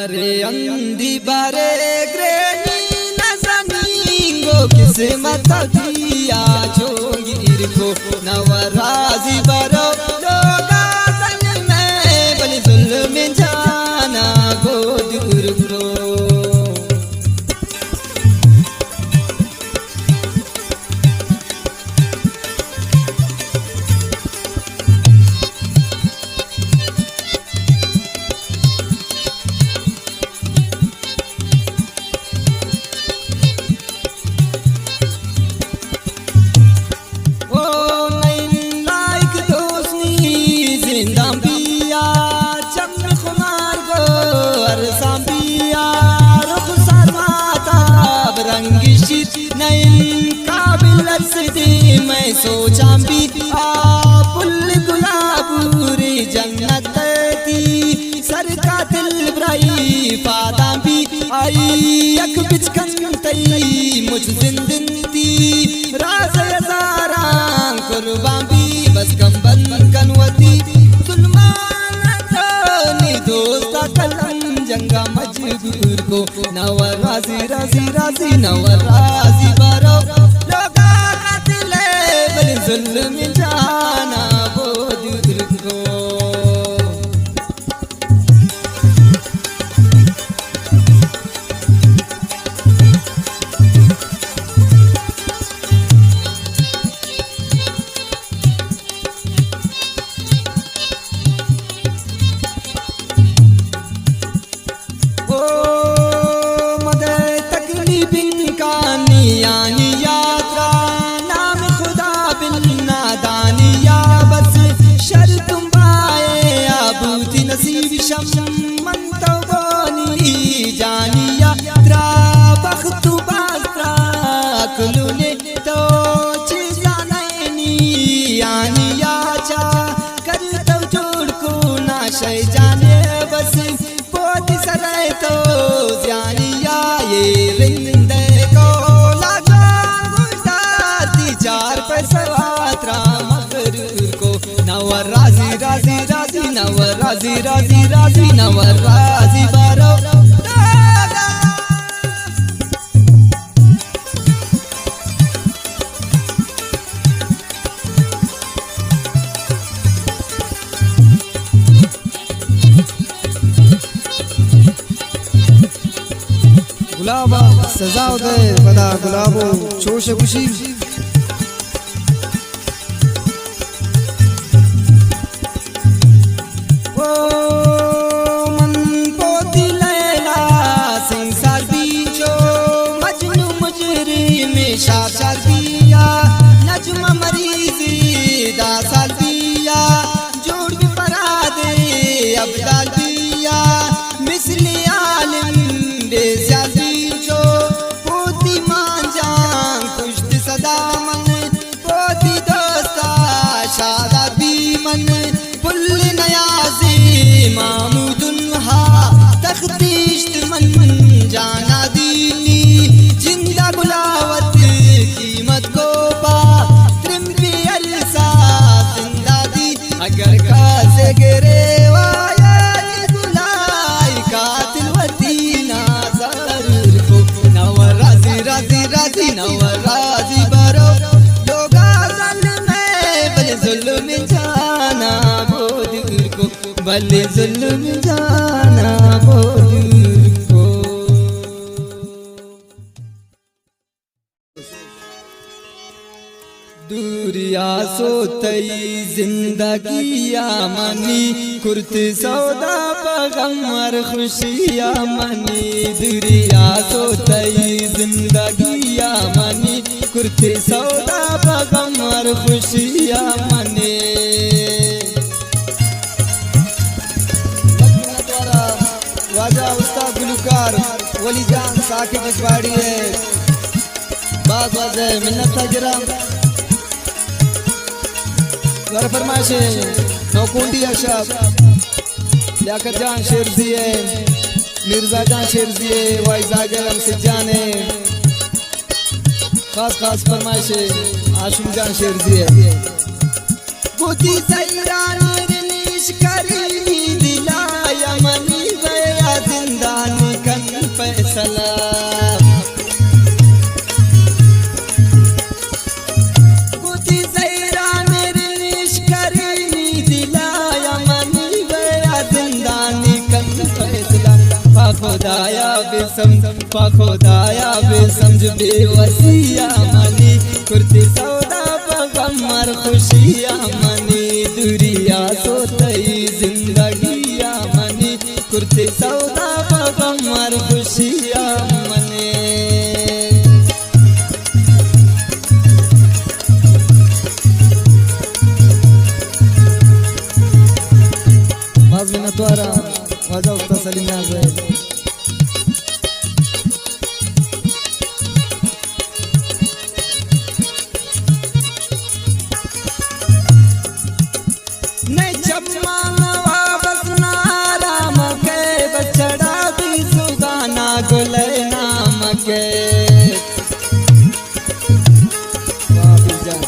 ارے اندی بارے گرینی نزانینگو قسمت دیا چونگیر کو نو رازی برو لوگا ظلم بل ظلم جانا گو دور کو۔ او نئیں لائق دوست نی زنداں بیا، چم خمار گو ارساں بیا، رخسار ماتاب رنگ شیر نئیں قابل ارس دی میں سوچاں بی، آ پل گلابوری جنت تی سر قاتل برائی پاداں بی، آئی یک بچکن تئی مچ زندن تی راز ہزاراں قربان بی، بس کم بند کن وتی ظلمان تو نی دوستا قلم جنگا مجبور کو۔ نو رازی، رازی، رازی، نو رازی برو لوگا قاتل بل ظلم جانا بو دور کو۔ او مدے تکلیف انکانی آنی یاترا، نام خدا بل نادانی یا بس شر تم بائے آبوتی نصیب شم من تو گونی جانی یا ترا بخت و باز ترا کلونے تو چیزا نینی آنی یا چا کر تو جوڑ کو ناشے جانے بس پوتی سرائے تو زیانی آئے رندے کو لاجا گزارتی چار پیسہ واترا مغرور کو۔ نو رازی، رازی، رازی، نو رازی، رازی، رازی، نو رازی بارو دادا۔ گلاب ءَ سزا دئے، پدا گلاب ءَ چوش گوشی۔ او من پوتی لیلا سنگ سال بی چو مجنو مجرم شار شار بیا، نجم مریضی دا سال بیا، جوڑ بی پرادے ابدال بیا، مثل عالم بے زیادی چو پوتی مانجان کشت صدا من، پوتی دوستا شادا بی من، پل نیازی مامودن ہا تختیشت من، جانا دینی جندا بلاوت قیمت کو با ترمپی ارسا زندہ دی۔ اگر کاسے گریوایا گلائی قاتل وتی نازار کو، نو رازی، رازی، رازی، نو رازی برو لوگا ظلم ہے، بلے ظلم جانا بو دور کو، بلے ظلم جانا بو دور کو۔ دوریا سو تئی زندگی ءَ منی، کرت سودا پہ غم ءُ خوشی ءَ منی۔ دوریا سو تئی زندگی ءَ منی، کرت سودا پہ غم ءُ خوشی ءَ منی۔ واجہ استاد گلوکار ولی جان ثاقب اجواڑی ءِ باز واجہ منت ءَ گراں۔ دوارہ فرمائش ءَ نوکونڈی ءَ شپ لیاقت جان شیرزی ءِ، مرزا جان شیرزی ءِ، وائی زاگر ہم سجان ءِ، خاص خاص فرمائش ءَ ہاشم جان شیرزی ءِ۔ بودی زیران رنیش کریمی دلایا منی بیا زندہ سلام۔ گوتی زہرا میرے نشکرینی دلایا منی، گیا زندانی کن فیصلہ۔ پا خدایا بے سمجھ، پا خدایا بے سمجھ، بے وسیا منی، کرتی سودا پا غم مر خوشیا منی، دوریا سوتئی زندگیا منی، کرتی سودا پا غم مر خوشیا منی۔ باز منتوارا واجہ استاد سلیم ناز ہے۔ نئے چماں واپس نارام کے، بچڑا بی زبانا گلے نام کے۔ واہ بی جان۔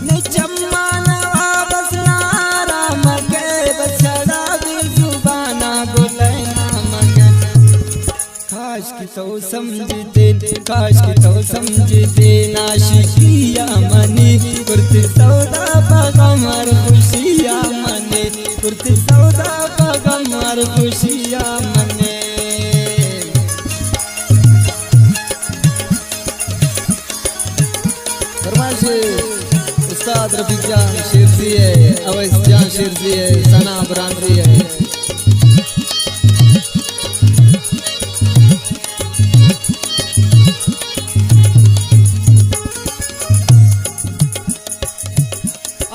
نئے چماں واپس نارام کے، بچڑا بی زبانا گلے نام کے۔ کاش کہ تو سمجھتے، کاش کہ تو سمجھتے، ناشکیا منی، کرتے سودا پا غم مر خوشیا منی، کرتے سودا پا غم مر خوشیا منی۔ فرمائش استاد رفیق جان شیرزی ہے، اویس جان شیرزی ہے، ثنا برانزی ہے۔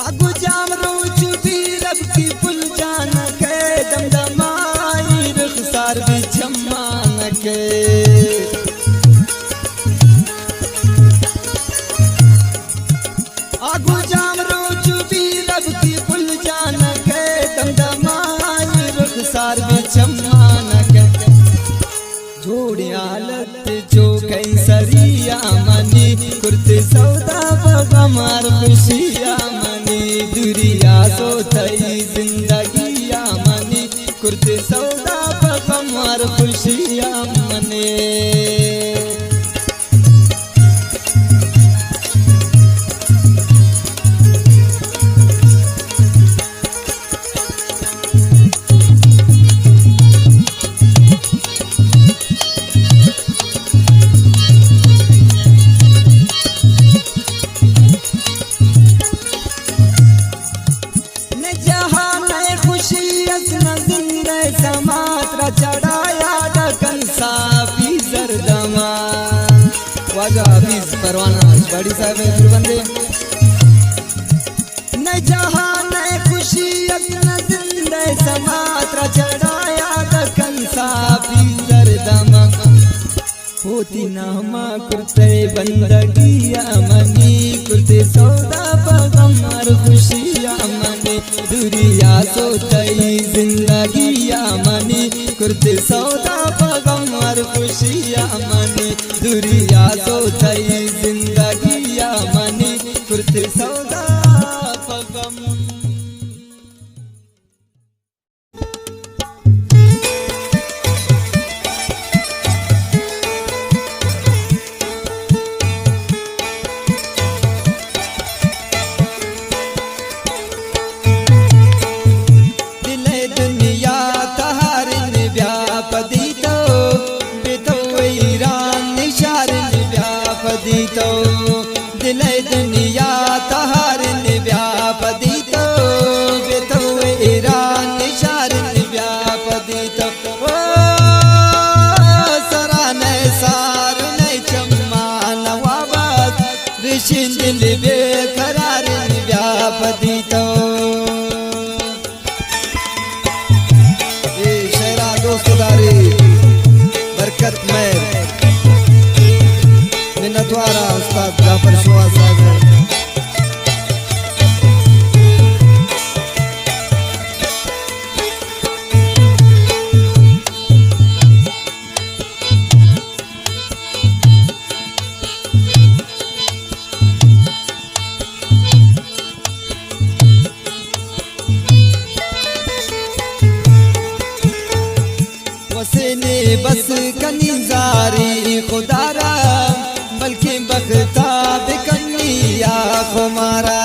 آگو جام روچ بی رب کی پل جان کے، دم دمائی رخسار بی چمان کے۔ آگو جام روچ بی رب کی پل جان کے، دم دمائی رخسار بی چمان کے۔ جوڑی حالت جو کئی سریا منی، کرتے سودا پا غم مر خوشیا منی، دوریا سوتئی زندگیا منی، کرتے سودا پا غم مر خوشیا منی۔ نہ جہان ءِ خوشی است، نہ زند ءِ سما، ترا چڑایا دکن صافی زردما۔ واجہ حفیظ پروانہ بڑی صاحب ہے، گل بندے۔ نہ جہان ءِ خوشی است، نہ زند ءِ سما، ترا چڑایا دکن صافی زردما۔ ہوتی ناما کرتے بندگیا منی، کرتے سودا پا غم مر خوشیا منی، دوریا سوتئی زندگیا منی، کرتے سودا پا غم مر خوشیا منی، دوریا سوتئی زندگیا منی، کرتے سودا پا غم۔ دل ءِ دنیا تہارن بیا پدی تو، بے تو ایران نشارن بیا پدی تو۔ دل ءِ دنیا تہارن بیا پدی تو، بے تو ایران نشارن بیا پدی تو۔ او سران ءِ سار نئے چمان وابات، رشین دل بے قرارن بیا پدی تو۔ اے شعرا دوست داری برکت مہر، منتوارا استاد جعفر شوہاز صاحب۔ وسینے بس کنی زاری خدا را، بلکیں بختا بکنی یا خمارا۔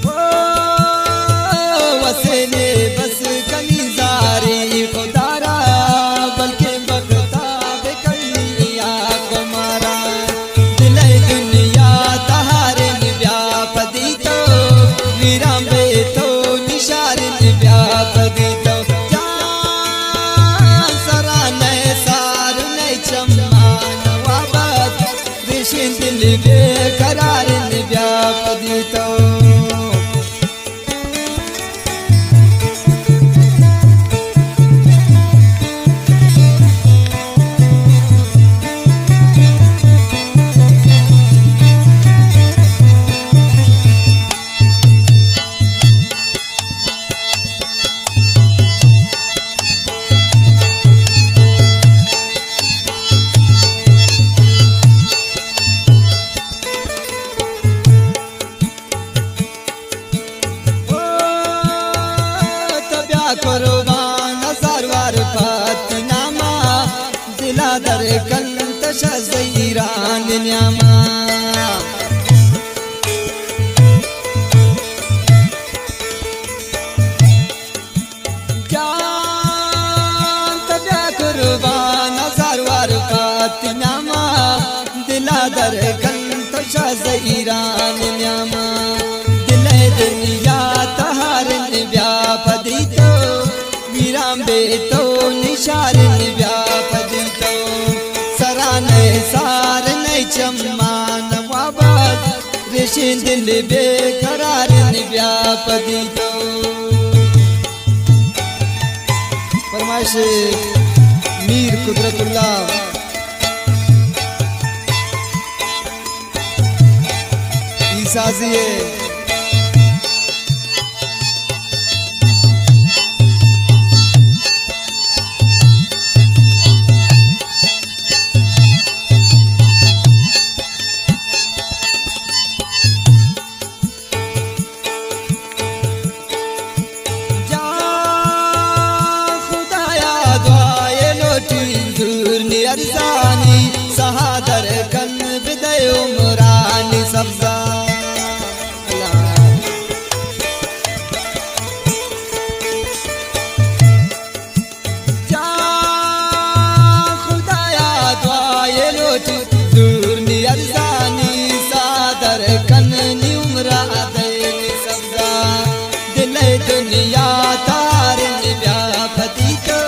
او وسیلے بس کنی زاری خدا را، بلکیں بختا بکنی یا خمارا۔ دل ءِ دنیا تہاریں بیا پدی تو، ویران بے تو نشاریں بیا پدی تو۔ جان سرا نئے سار نئے چمان وابت، ریشیں دل بے قراریں بیا پدی تو۔ او تو بیا قربان ہزار وار پاتی ناما، دلا در کن تشا زہیران نیاما۔ جان تو بیا قربان ہزار وار پاتی ناما، دلا در کن تشا زہیران نیاما۔ دل ءِ دنیا تہاریں بیا پدی تو، ویران بے تو نشاریں بیا پدی تو۔ سرا نئے سار نئے چمان وابت، ریشیں دل بے قراریں بیا پدی تو۔ فرمائش میر قدرت اللہ، ای سازی ہے۔ جان خدایا دعائے لوٹی، زور نی ارزانی، سہا در کن بدے عمرانی سبزا۔ جان خدایا دعائے لوٹ، زور نی ارزانی، سادر کن نی عمرا دئے نی سبزا۔ دل ءِ دنیا تہاریں بیا پدی تو،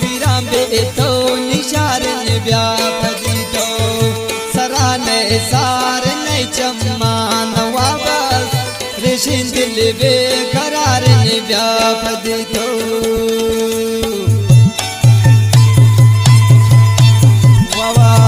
ویران بے تو نشاریں بیا پدی تو۔ سرا نئے سار نئے چمان وابت، ریشیں دل بے قراریں بیا پدی تو۔ واہ واہ۔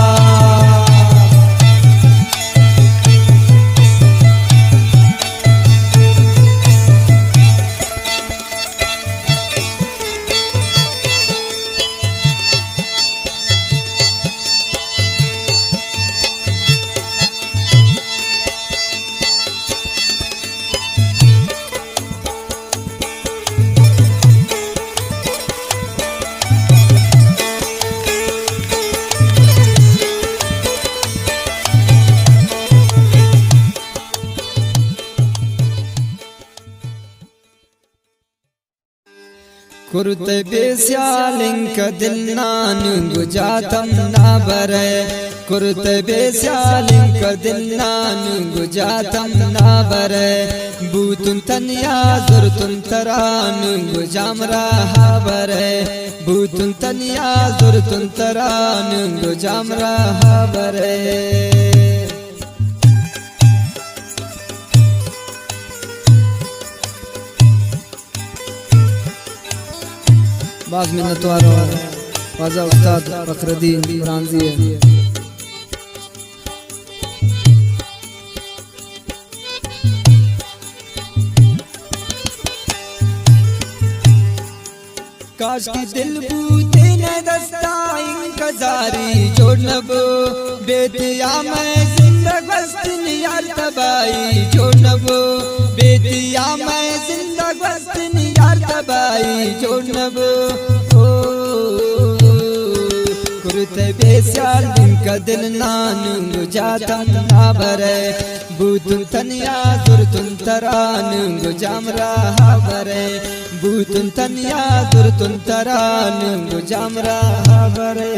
کرت بے سیالنک دل نانگ جاتم نابرئے، کرت بے سیالنک دل نانگ جاتم نابرئے، بوتن تنیا زرتن ترانگ جامرا ہابرئے، بوتن تنیا زرتن ترانگ جامرا ہابرئے۔ باز منتوار واجہ استاد فخر الدین برانزی ءِ۔ کاش کہ دل بوتین دستا، انکہ زاری جوڑ نبو، بے تیا مئے زند زندگ وستن یار تباہی جوڑ نبو، بیتی آ مئے زندگ وستن یار تباہی جوڑ نبو۔ او، کرتے بے سیال دن کا دل نانگ جاتم نہ برے، بوتن تنیا زرتن ترانگ جام راہ برے، بوتن تنیا زرتن ترانگ جام راہ برے۔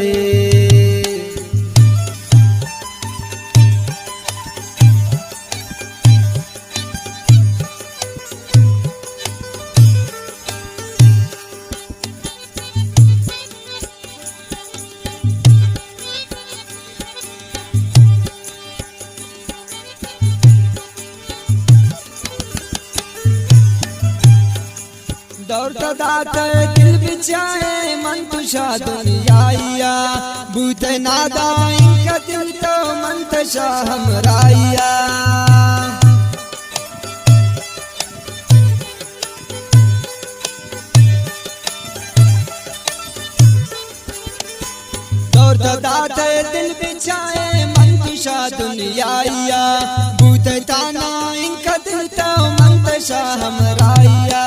دور تو دات دل بچائے من تو شاہ دنیایا، بوت نادا انکا دل تو من تو شاہ ہمراہیا۔ دور تو دات دل بچائے من تو شاہ دنیایا، بوت تانا انکا دل تو من تو شاہ ہمراہیا۔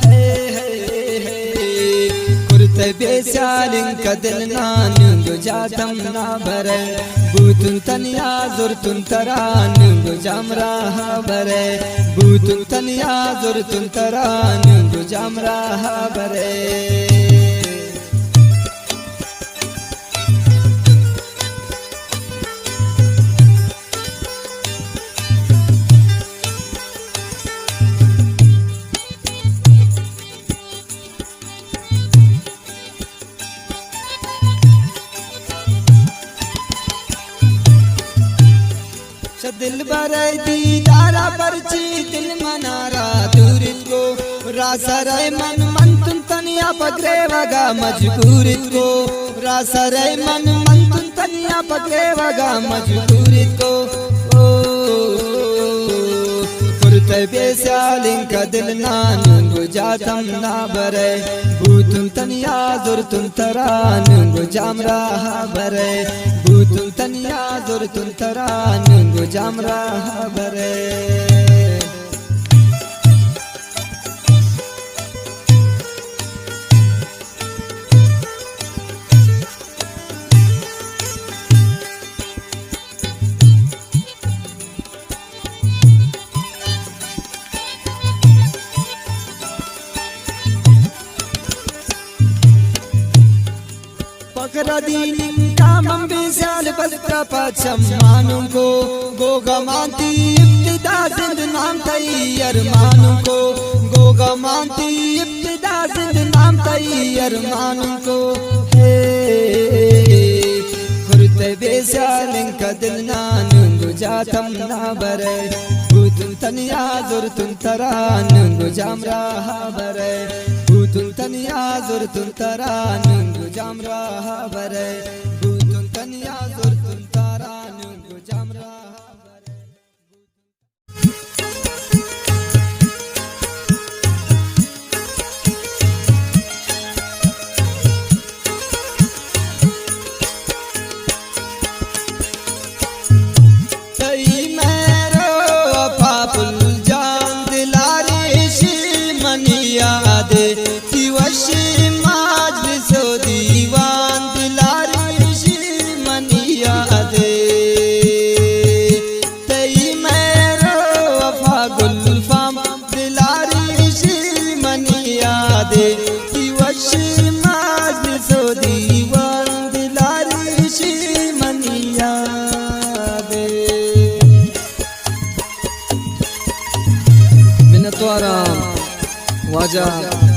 ہے، ہے، ہے، کرتے بے سیال انکا دل نانگ جاتم نہ برے، بوتن تنیا زرتن ترانگ جام راہ برے، بوتن تنیا زرتن ترانگ جام راہ برے۔ چہ دلبر ءِ دیدار ءَ پرچی دل منارا دور اتکو، را سر ءَ من من تن تنیا پگریوگا مجبور اتکو، را سر ءَ من من تن تنیا پگریوگا مجبور اتکو۔ او، کرتے بے سیال انکا دل نانگ جاتم نہ برے، بوتن تنیا زرتن ترانگ جام راہ برے، بوتن تنیا زرتن ترانگ جام راہ برے۔ پکر دین کامم بے سیال بستہ پہ چمانوں کو، گو گمانتی ابتدا زند نام تئی ارمانوں کو، گو گمانتی ابتدا زند نام تئی ارمانوں کو۔ ہے، کرتے بے سیال انکا دل نانگ جاتم نہ برے، بوتن تنیا زرتن ترانگ جام راہ برے، بوتن تنیا زرتن ترانگ جام راہ برے، بوتن تنیا زرتن ترانگ جام راہ برے۔ تئی مہر و وفا پل جان دلاری شی منی یادے، تی وشی مجلس و دیوان دلاری شی منی یادے۔ تئی مہر و وفا گلفام دلاری شی منی یادے، تی وشی مجلس و دیوان دلاری شی منی یادے۔ منتواراں واجہ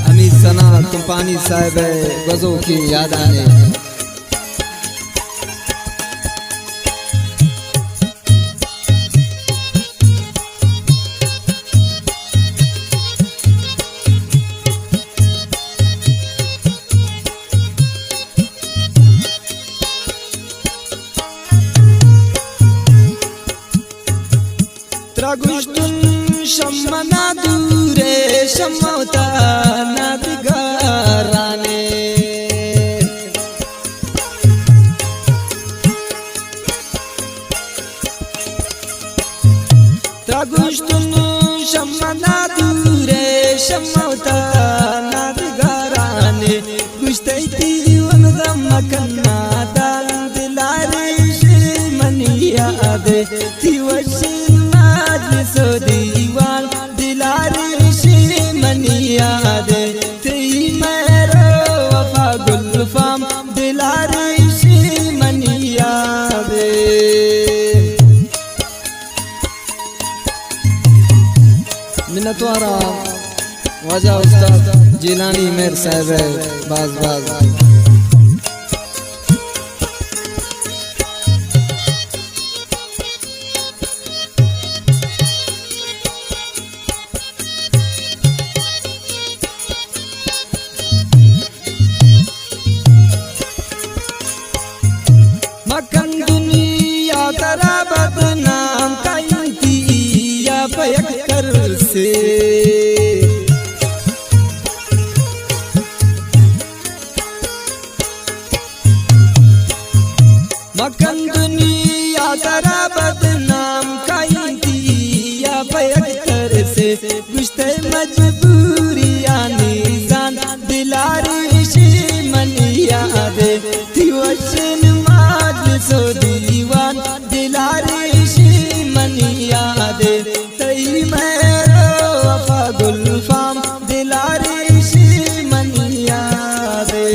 حمید ثنا کمپانی صاحب ءِ گوزوکیں یادانی۔ ترا گوشتن شمنا دورے، شموتا ندگارانے۔ گوشتن شمع نادورے، شمع تا نادگارانے، گوشتئی تیون غم مکن نادان، دلارش منی یادے، تی وشین مجلس و دیوان، دلارش منی یادے، تی مہر و وفا گلفام، دلارش منی یادے۔ منتوارا واجہ استاد جیلانی مہر صاحب ءِ باز باز۔ مکن دنیا ترا بدنام، کئیتی یا پہ یک ترسے۔ مکن دنیا ترا بدنام، کئیتی یا پہ یک ترسے۔ گوشتئے مجبوریانی زان، دلارش منی یادے، تی وشین مجلس و دیوان، دلارش منی یادے، تئی مہر و وفا گلفام، دلارش منی یادے۔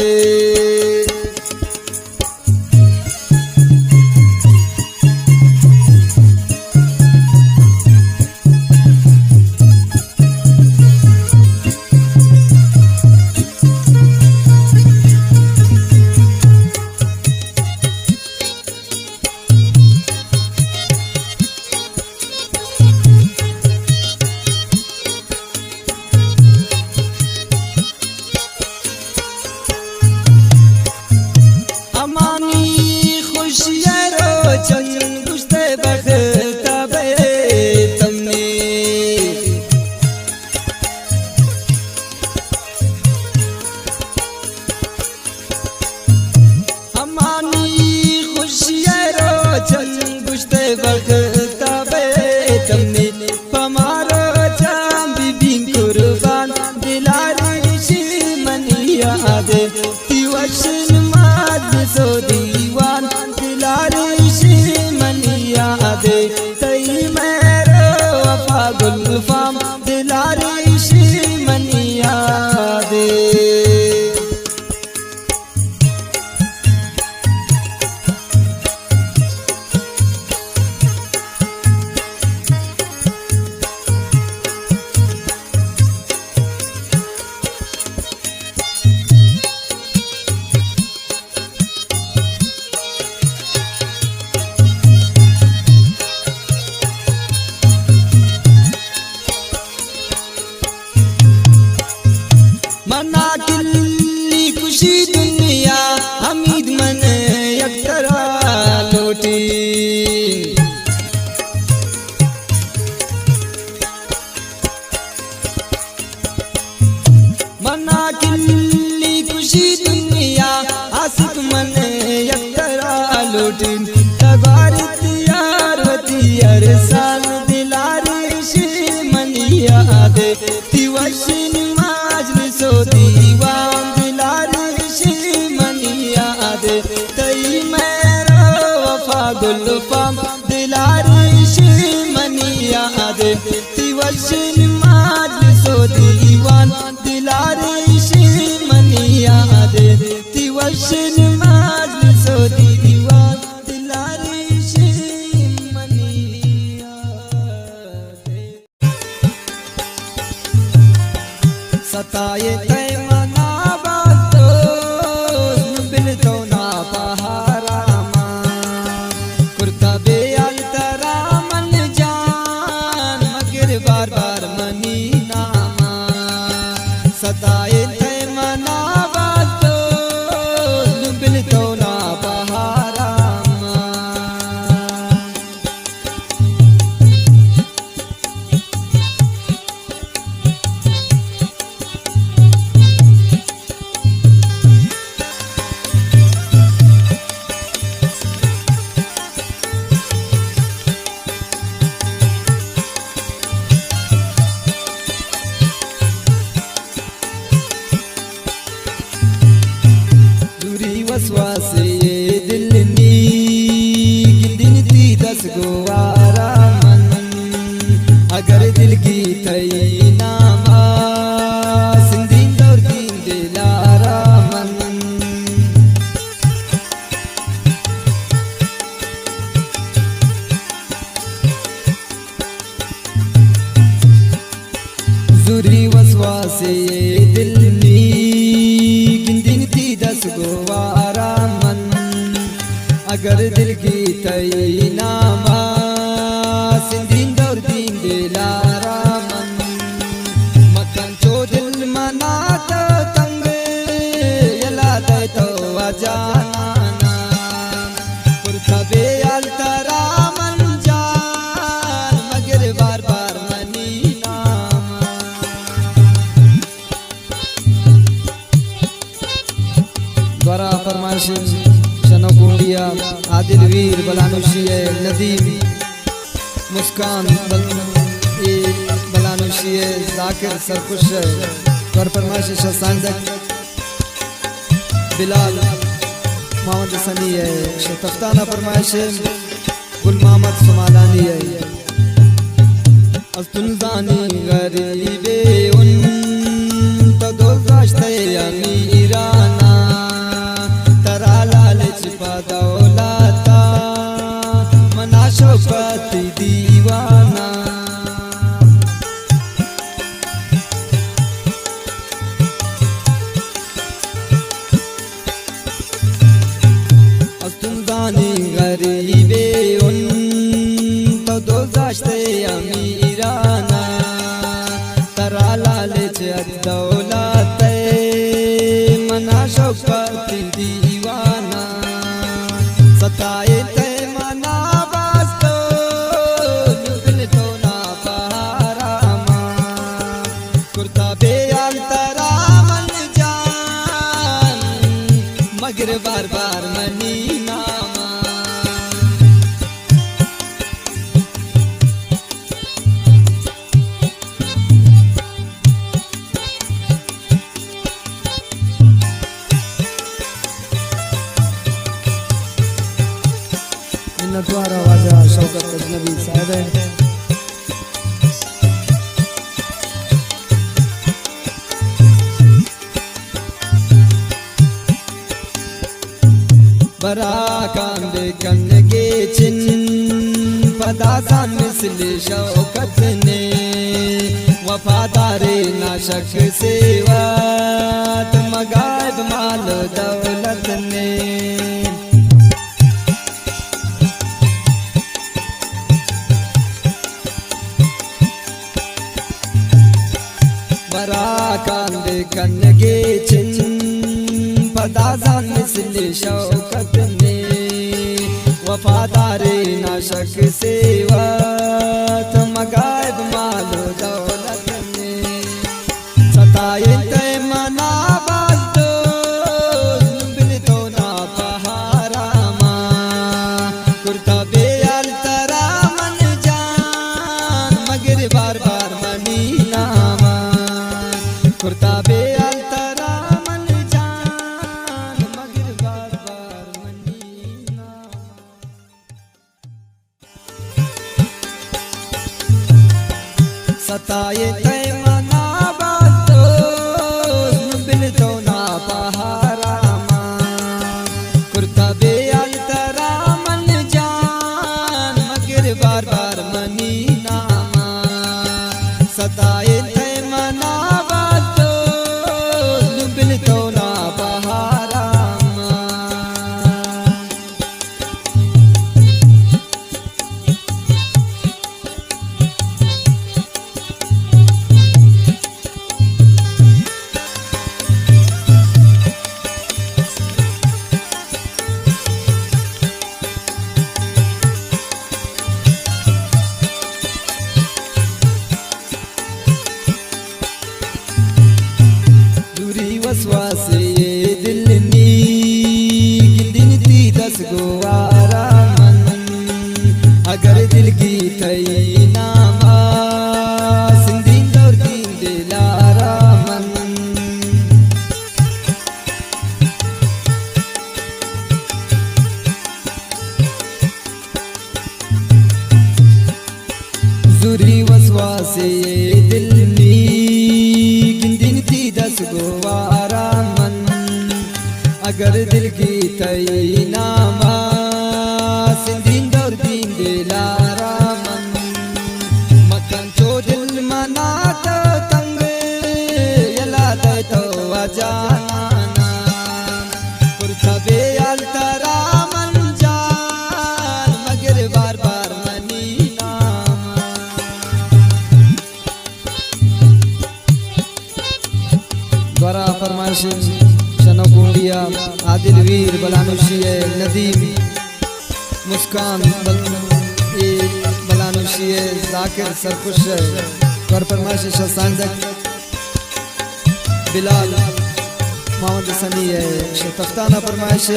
امانی خوشی ءِ روچن، گوشتئے بخت ءَ بئے تمے۔ امانی خوشی ءِ روچن، گوشتئے بخت ءَ بئے تمے۔ پہ ما روچاں ببیں قربان، دلارش منی یادے، تی وشین مجلس و دیوان، دلارش منی یادے، تئی مہر و وفا گلفام، دلارش منی یادے۔ منا کلی کشی دنیا، حمید من یک ترا لوٹی۔ منا کلی کشی دنیا، عاشق من یک ترا لوٹی۔ تبارت یار وتی ارسان، دلارش منی یادے، تی وشین مجلس و دیوان، دلارش منی یادے، تئی مہر و وفا گلفام، دلارش منی یادے، تی وشین مجلس و دیوان، دلارش منی یادے، تی وشین مجلس و دیوان، دلارش منی یادے۔ ستائے تئے منا باز دوست، بل تو نا پہارا ما۔ کرتا بے حال ترا من جان، مگر بار بار منی ناما۔ ستائے تئے منا باز دوست، بل تو نا پہارا ما۔ اگر دل کی تئی نام ءَ، سندین دور دین دلارا من۔ زوری وسواسے دل نی، گندین تی دست گوارا من۔ اگر دل کی تئی نام ءَ، سندین دور دین دلارا من۔ مکن چو دل منا تو تنگ، یلا دے تو جانانا۔ کرتا بے حال ترا من جان، مگر بار بار منی نام۔ دوارا فرمائش شنو گونڈیا، عادل ویر بلانوشی ءِ، ندیم مسکان بل-، اے بلانوشی ءِ، ذاکر سرخوش ءِ۔ دوار فرمائش شاہ ساندک بلال محمد حسنی ءِ، شاہ تفتانہ فرمائش گل محمد سمالانی ءِ۔ از تن زانی غریبے اون، تو دور داشتے امیرانا۔ ترا لالچ پا دولتا، منا شوکت دیوانا۔ از تن زانی غریبے اون، تو دور داشتے امیرانا۔ ترا لالچ ات دولت ءِ، منا شوکت دیوانا۔ ستائے تے منا باز تو، نبل تو نا پہارا ما۔ کرتا بے حال ترا من جان، مگر بار بار منی نام۔ منتوار واجہ شوکت اجنبی صاحب ءِ۔ برا کاندے کنگے چن، پدا زان مثل شوکت نے، وفادارے نا شک سیوت، مگائب مال دولت نے۔ برا کاندے کنگے چن، پدا زان مثل شوکت نے، وفادارے نا شک سیوت، مگائب مال و دولت نے۔ ستائینت منا باز دوست، بلتو نا پہارا ما۔ کرتا بے حال ترا من جان، مگر بار بار منی ناما۔ کرتا بے حال ترا من جان، مگر بار بار منی ناما۔ ستائینت منا باز دوست، بلتو نا پہارا ما۔ کرتا بے حال ترا من جان، مگر بار بار منی ناما۔ ستائینت منا باز دوست، بلتو نا پہارا ما۔ سے دل نی گندین تی دس گوارا من، اگر دل کی تئی ناما سندین دور دین دلارا من، مکن چو دل منا تو تنگ، یلا دے تو جانانا، کرتا بے حال ترا من جان، مگر بار بار منی نام۔ دوارا فرمائش شنو گونڈیا، عادل ویر بلانوشی ءِ، ندیم مسکان بل-، اے بلانوشی ءِ، ذاکر سرخوش ءِ، دوار فرمائش شاہ ساندک بلال محمد حسنی ءِ، شاہ تفتانہ فرمائش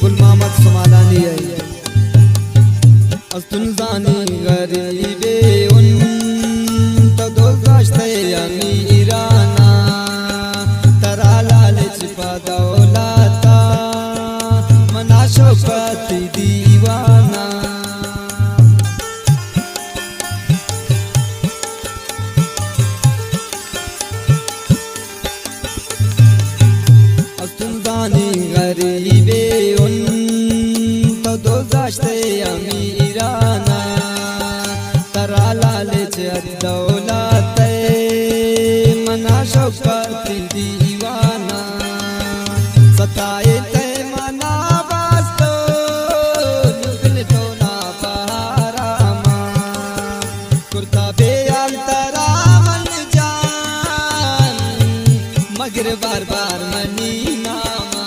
گل محمد سمالانی ءِ۔ از تن زانی غریبے اون، تو دو گشتے امیرانا، ترا لالچ پا دولتا، منا شوکتی دیوانا۔ از تن زانی غریبے اون، تو دو گشتے امیرانا، ترا لالچ ات دولت، منا شوکت دیوانا، ستائے تے منا باز تو، نو بل تو نا پہارا ما۔ کرتا بے حال ترا من جان، مگر بار بار منی ناما۔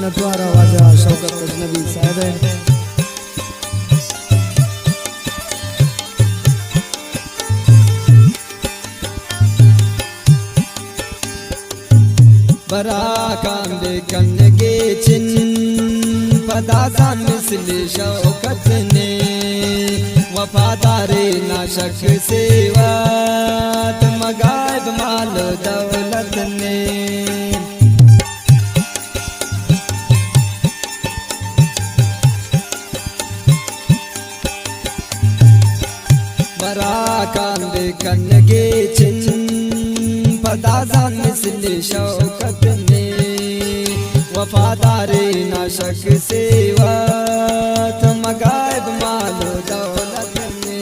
منتوار واجہ شوکت اجنبی صاحب ءِ۔ براکاں بہ کنگے چن، پدا زان مثل شوکت نے، وفادارے نا شک سیوت، مگائب مال و دولت نے۔ براکاں بہ کنگے چن، پدا زان مثل شوکت نے، وفادارے نا شک سیوت، مگائب مال و دولت نے۔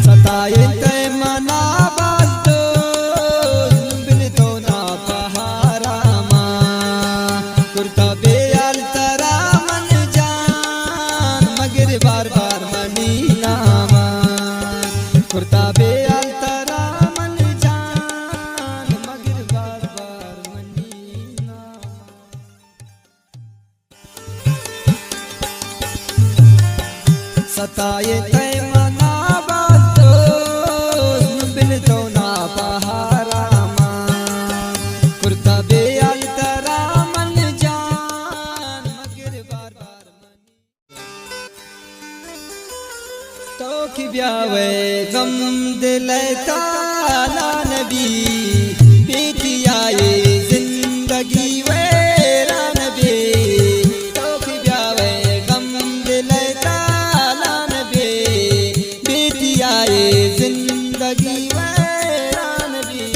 ستائے تے منا باز دوست، بل تو نا پہارا ما۔ کرتا بے حال ترا من جان، مگر بار بار منی ناما۔ کرتا بے حال ترا من جان، مگر بار بار منی ناما۔ ستائے تے منا باز دوست، بل تو نا پہارا ما۔ کرتا بے حال ترا من جان، مگر بار بار تو کہ بیاوئے غم دل ءِ تالا نبی، بے تیائے زندگی ویران بی۔ تو کہ بیاوئے غم دل ءِ تالا نبی، بے تیائے زندگی ویران بی۔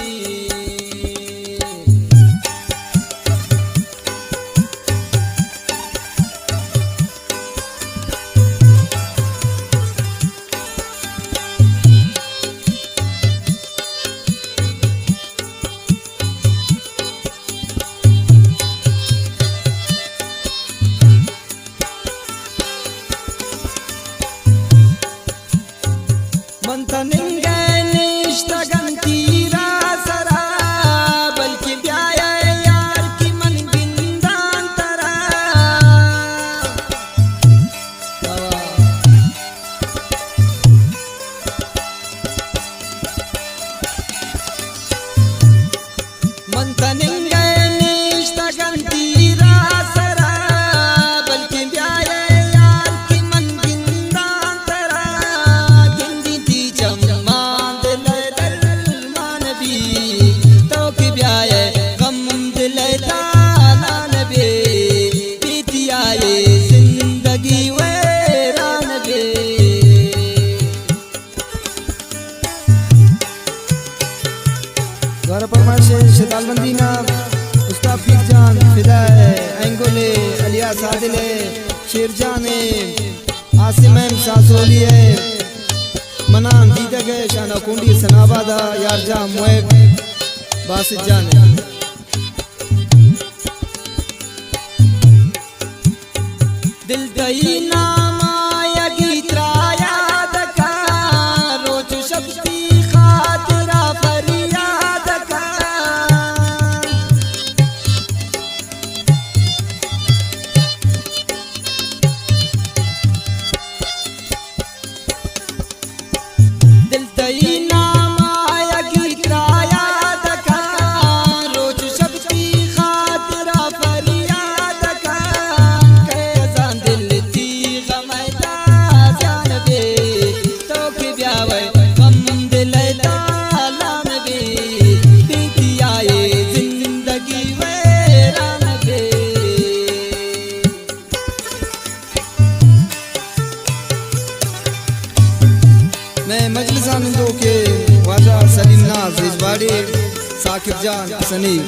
من تننگہ نشتگن تیرا سرا، بلکہ بیائے یار کہ من گندان ترا۔ من تننگہ نشتگن تیرا سرا، بلکہ بیائے یار کہ من گندان ترا۔ گندی تی چم بارہ پرمائش شتال بندی نا استاد پیر جان، فدا ءِ اینگل ءِ الیاس عادل ءِ، شیر جان ءِ، عاصم ایم ساسولی ءِ، منان دیدگ ءِ، شانا کنڈی حسن آباد ءِ، یار جان محب، باسط جان ءِ۔ دل تئی نام ءَ یگی ترا یاد کن، روچ شپ تئی خاطر ءَ فریاد کن۔ دل تئی نام ءَ یگی ترا یاد کن، روچ شپ تئی خاطر ءَ فریاد کن۔ کئے زان دل تئی غم ءِ تازیان بی، تو کہ بیاوئے غم دل ءِ تالان بی، بے تئی آئی زندگی ویران بی۔ مئے مجلس ءِ نندوکیں واجہ سلیم ناز ہیجواڑی، ثاقب جان سنی۔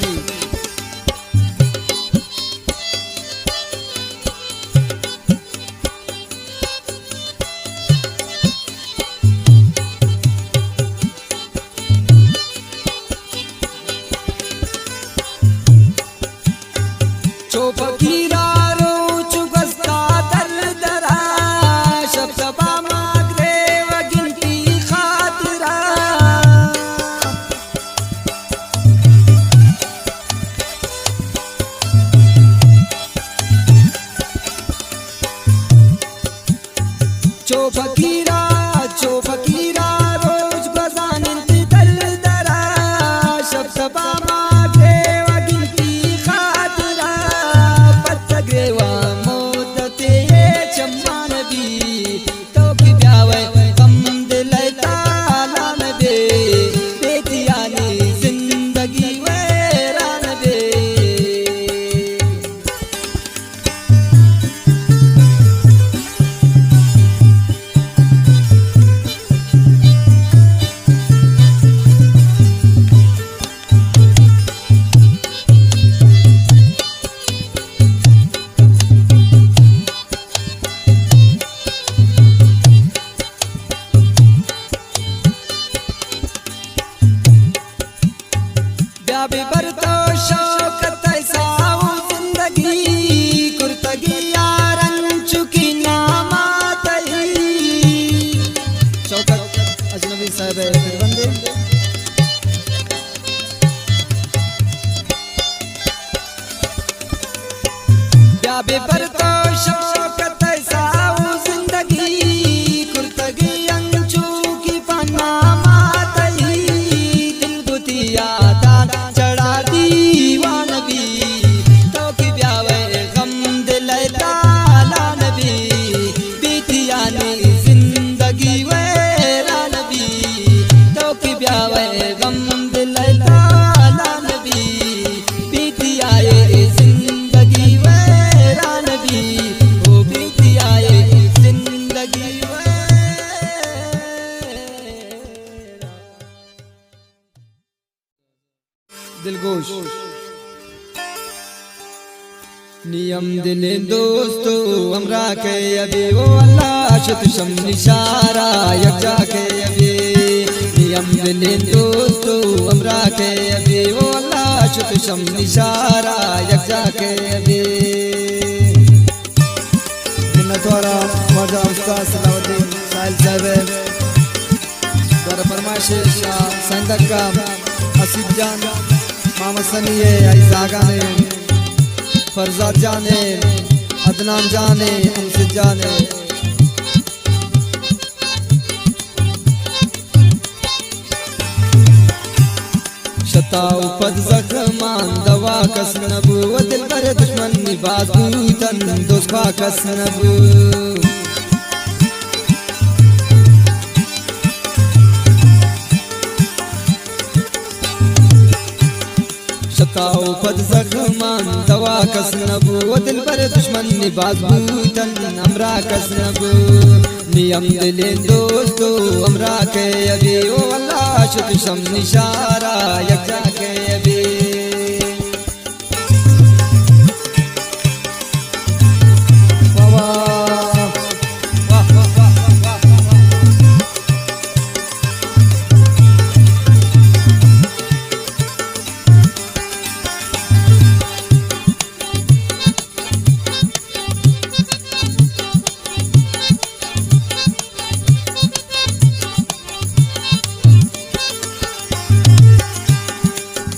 چو فقیر ءَ روچ گوستا در در ءَ، شپ سبا ما گریوگ اِنت تئی خاطر ءَ۔ چو فقیر ءَ، چو فقیر ءَ روچ گوزان اِنت در در ءَ، شپ سبا ما گریوگ اِنت تئی خاطر ءَ۔ پد گریوگ ءِ مدت ءَ چمان بی، تو کہ بیاوئے غم دل ءِ تالان بی، بے تئی آئی زندگی ویران بی۔ بیا بہ بر تو شوکت ءِ ساہ ءُ زندگی، کرتگی یار انچو کہ نام ءَ تئی۔ شوکت اجنبی صاحب ءِ پڑ بندے۔ بیا بہ بر تو شوکت ءِ ساہ ءُ زندگی، کرتگی انچو کہ پہ نام ءَ تئی۔ دل گوں تئی یات ءَ چڑا دیوان بی، تو کہ بیاوئے غم دل ءِ تالان بی، بے تئی آئی زندگی ویران بی، تو کہ بیاوئے غم دل ءِ تالان بی، بے تئی آئی زندگی ویران بی، او بے تئی آئی زندگی ویران۔ دلگوش۔ نی ہمدلیں دوست ءُ ہمراہ کئے ابی، او اللہ شت شم نشارا یکجا کئے ابی۔ نی ہمدلیں دوست ءُ ہمراہ کئے ابی، او اللہ شت شم نشارا یکجا کئے ابی۔ منتوار آں واجہ استاد صلاح الدین ساحل صاحب ءِ۔ دوبارہ فرمائش ءَ شاہ سائندک ءَ، حسیب جان، محمد سنی ءِ، آئی زاگان ءِ، فرزاد جان ءِ، عدنان جان ءِ، انس جان ءِ۔ شتا ءُ پد زخمان دوا کس نہ بو، و دلبر دشمن نی باز بوتن، دوست خواہ کس نہ بو۔ شتا ءُ پد زخمان دوا کس نہ بو، و دلبر دشمن نی باز بوتن، ہمراہ کس نہ بو۔ نی ہم دلیں دوست و ہمراہ کے ابی، او اللہ شت شم نشارا یک جا کے ابی۔ واہ واہ۔ واہ واہ واہ واہ واہ واہ۔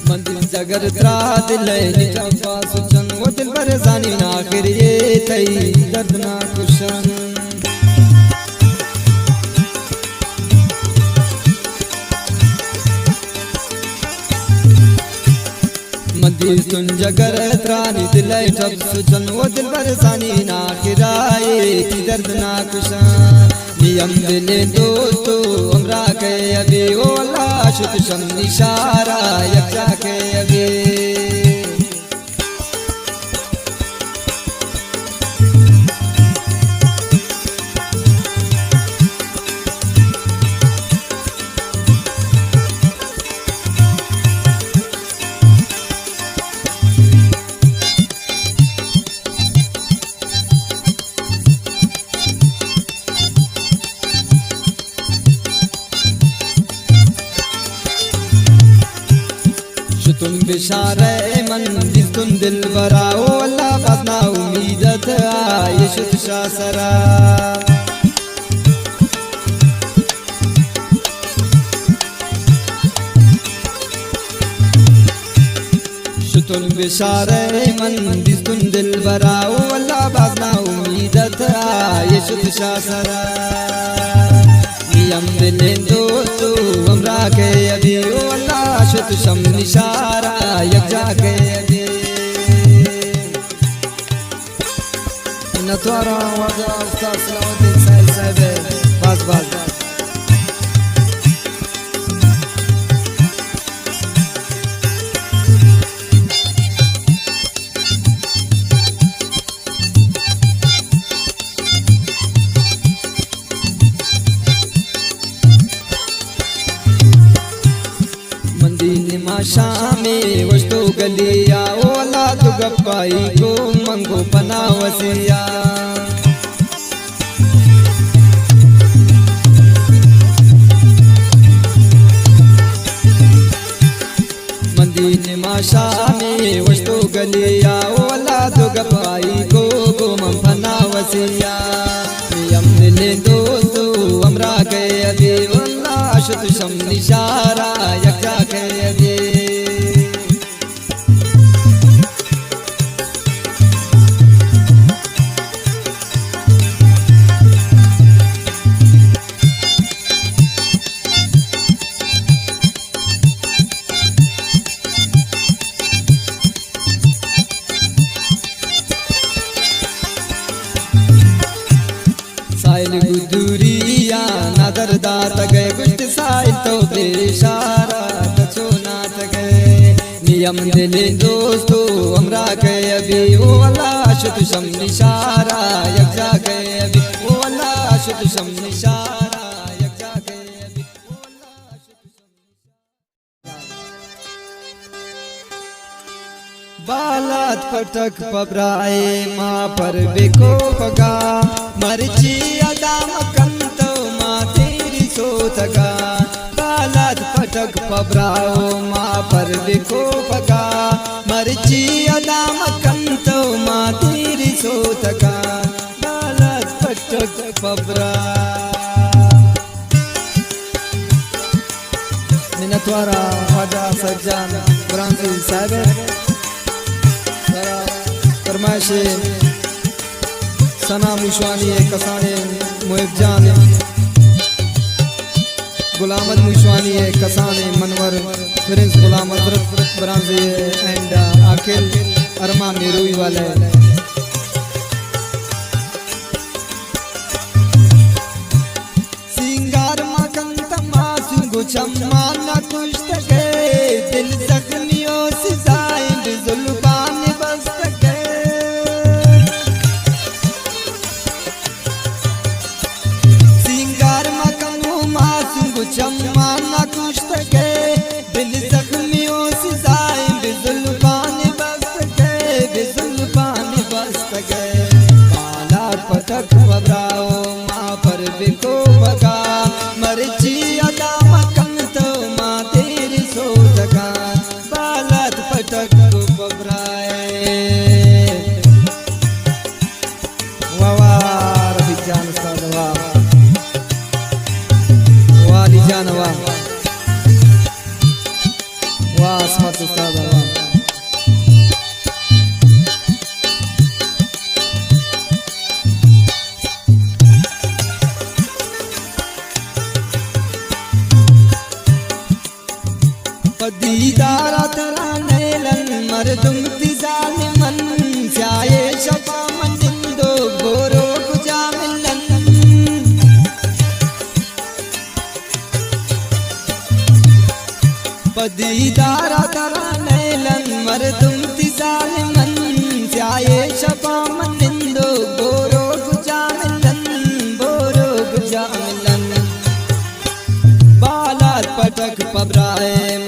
من دل جگر ترا دل ء نجم پاس چن، و دلبر زانی نا آخر یہ تئی دردناک شن۔ من دیستن جگر ترانی دل ء ٹپ سچن، و دلبر زانی نا آخر آئے تی دردناک شن۔ نی ہم دلیں دوست و ہمراہ کے ابی، او اللہ شت شم نشارا یک جا کے ابی۔ شتم بشارہ من دیستن دلبرا، او اللہ باز نا امیدت آئے شت شاہ سرا۔ شتن بشارہ من دیستن دلبرا، او اللہ باز نا امیدت آئے شت شاہ سرا۔ نی ہم دلیں دوست و ہمراہ کے ابی، او اللہ شت شم نشارا یک جا کے ابی۔ منتواراں واجہ استاد سلام الدین ساحل صاحب ء باز باز۔ من دی نما شام ء وشتو گلی ء، او اللہ تو گپائی کو منگو پنا وسیا۔ من دی نما شام ء وشتو گلی ء، او اللہ تو گپائی کو گو من پنا وسیا۔ نی ہم دلیں دوست و ہمراہ کے ابی، او اللہ شت شم نشارا یک جا کے ابی۔ ساحل گدوری یا نادر داتگئے، گوشت ساحل تو بے اشارہ کچو ناتگئے۔ نی ہم دلیں دوست و ہمراہ کئے ابی، او اللہ شت شم نشارہ یک جا کئے ابی، او اللہ شت شم نشارہ یک جا کئے ابی، او اللہ شت شم بالاد پٹک پبرائے ما پر بکو پگا، مرچی ادا مکن تو ما تیری سوتگا۔ بالاد پٹک پبراؤ ما پر بکو پگا، مرچی ادا مکن تو ما تیری سوتگا۔ بالاد پٹک پبرا۔ منتوارا خواجہ صاحب جان برانزی صاحب ء۔ سرا فرمائش ثنا موشوانی ء کسان ء محب جان ء، غلام احمد موشوانی ء کسان ء منور، پرنس غلام حضرت برانزی ء اینڈ عاقل ارمان نیروی والا ء۔ سینگار مکن تماسو گو چمان نہ کشتگے، دل زخمی و سزائیں بزلبان بستگے۔ نہ کشتگ ئے، دل زخمی و سزائیں بہ زلفان بستگ ئے، بہ زلفان بستگ ئے۔ بالاد پٹک پہ براہ و ما پر بکوپگا، مرچی ادا مکن تو ما تیر سوتگا۔ بالاد پٹک پہ براہ۔ واہ واہ رفیق جان استاد واہ۔ واہ علی جان واہ۔ واہ عصمت استاد واہ۔ پہ دیدار ءَ ترا نیلن مردم تی ظالمن، سیاہیں شپاں من نندوک بورو کجا ملن۔ پہ دیدار ءَ ترا نیلن مردم تی ظالمن، سیاہیں شپاں من نندوک بورو کجا ملن، بورو کجا ملن۔ بالاد پٹک پہ براہ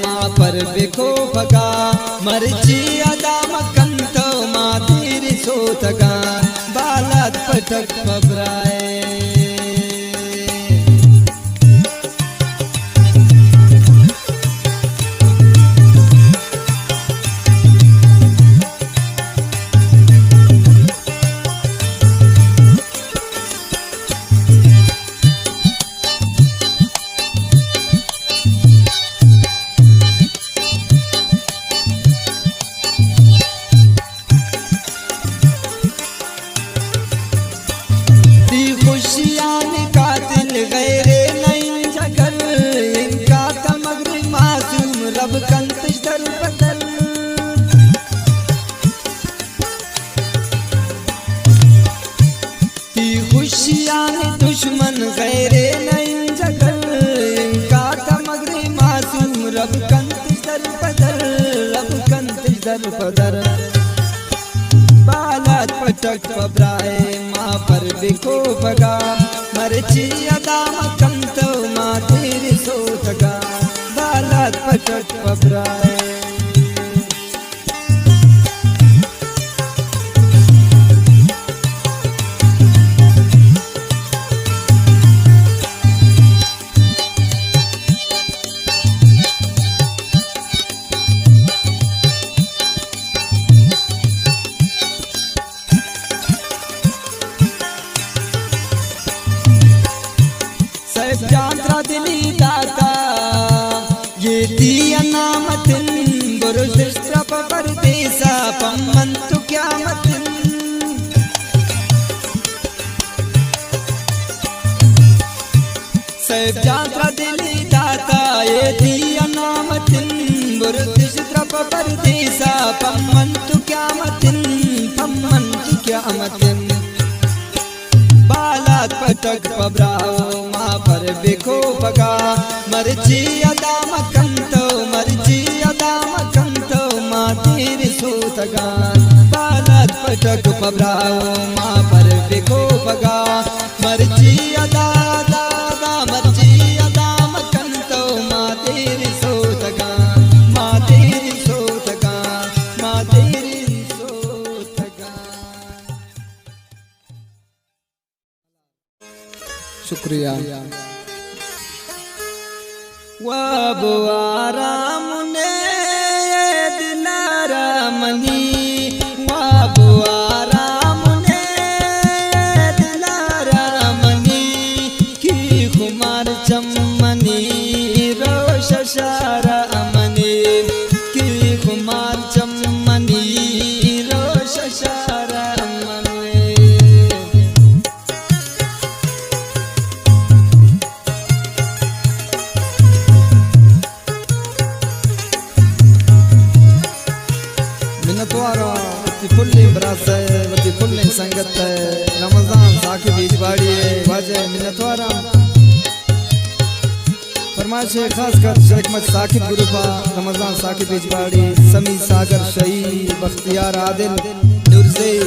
ما پر بکوپگا، مرچی ادا مکن تو ما تیر سوتگا۔ بالاد پٹک پہ براہ۔ تی خوشیانی قاتل غیرے نئیں جگر، انکار تا مگر معصوم رب کنتش در بدر۔ تی خوشیانی دشمن غیرے نئیں جگر، انکار تا مگر معصوم رب کنتش در بدر، رب کنتش در بدر۔ بالاد پٹک پہ براہ ما پر بکوپگا، مرچی ادا مکن تو ما تیر سوتگا۔ بالاد پٹک پہ براہ۔ سیف جان ترا دلی داتا، یہ دی انامتن، برو زشت را پہ پردیسا، پمن تو قیامتن۔ سیف جان ترا دلی داتا، یہ دی انامتن، برو زشت را پہ پردیسا، پمن تو قیامتن، پمن تو قیامتن۔ بالاد پٹک پہ براہ ما پر بکوپگا، مرچی ادا مکن تو، مرچی ادا مکن تو ما تیر سوتگا۔ بالاد پٹک پہ براہ ما پر بکوپگا، مرچی ادا، ادا، ادا، مرچی ادا مکن تو ما تیر سوتگا، ما تیر سوتگا، ما تیر سوتگا۔ شکریہ۔ واب و آرام نے دلارا منی، واب و آرام نے دلارا منی، کی خمار چمنی روش شارا منی، کی خمار چمنی روش شارا منی۔ منتوار آں وتی کلیں براس ء، وتی کلیں سنگت ء، رمضان ثاقب ایجباڑی ء واجہ منتوار آں۔ فرمائش ء خاص کر شیخ مچ ثاقب گروپ ء، رمضان ثاقب ایجباڑی، سمی ساگر شہی، بختیار عادل، نورزئی،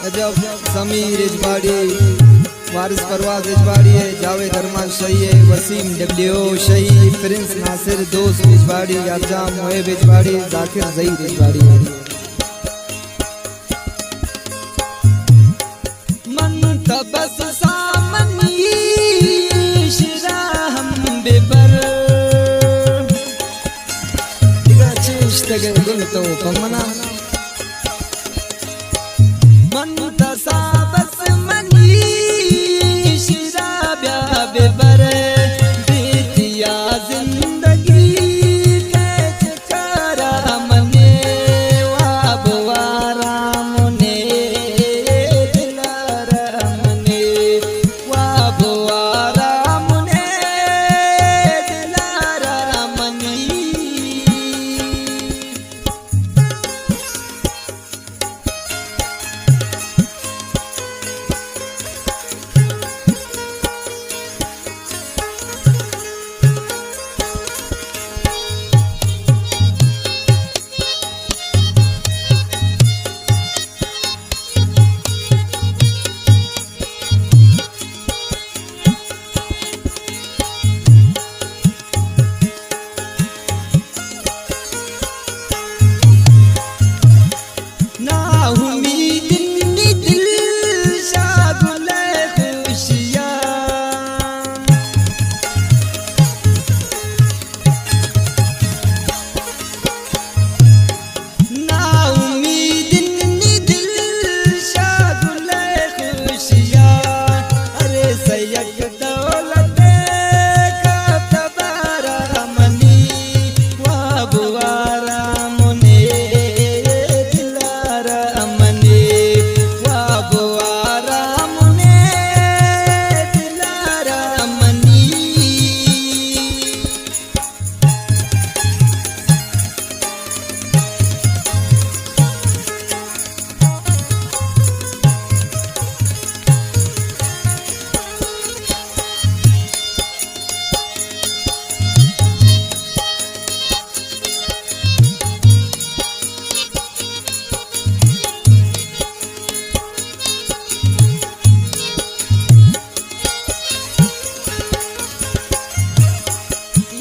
عجب سمیر ایجباڑی، وارث پرواز اجباڑی ءِ، جاوید ارمان شہی ءِ، وسیم ڈبلیو شہی، پرنس ناصر، دوست اجباڑی، یارجان محب اجباڑی، ذاکر ظہیر اجباڑی ءِ۔ من تہ بس سامنی شرا ہم ببر۔ دگہ چشتگ گل تو پمنا۔ من تہ سا بس منی شرا بیا ببر۔ بیتیا زندگی کچ کارا منی، واب وارا منی، دلارا منی، واب وارا منی، دلارا منی۔ ناامیدیں دل شاگل خوشیاں۔ ناامیدیں دل شاگل خوشیاں۔ ارے سید دولت کپت بارا منی، واب وارا منی، دلارا منی، واب وارا منی، دلارا منی۔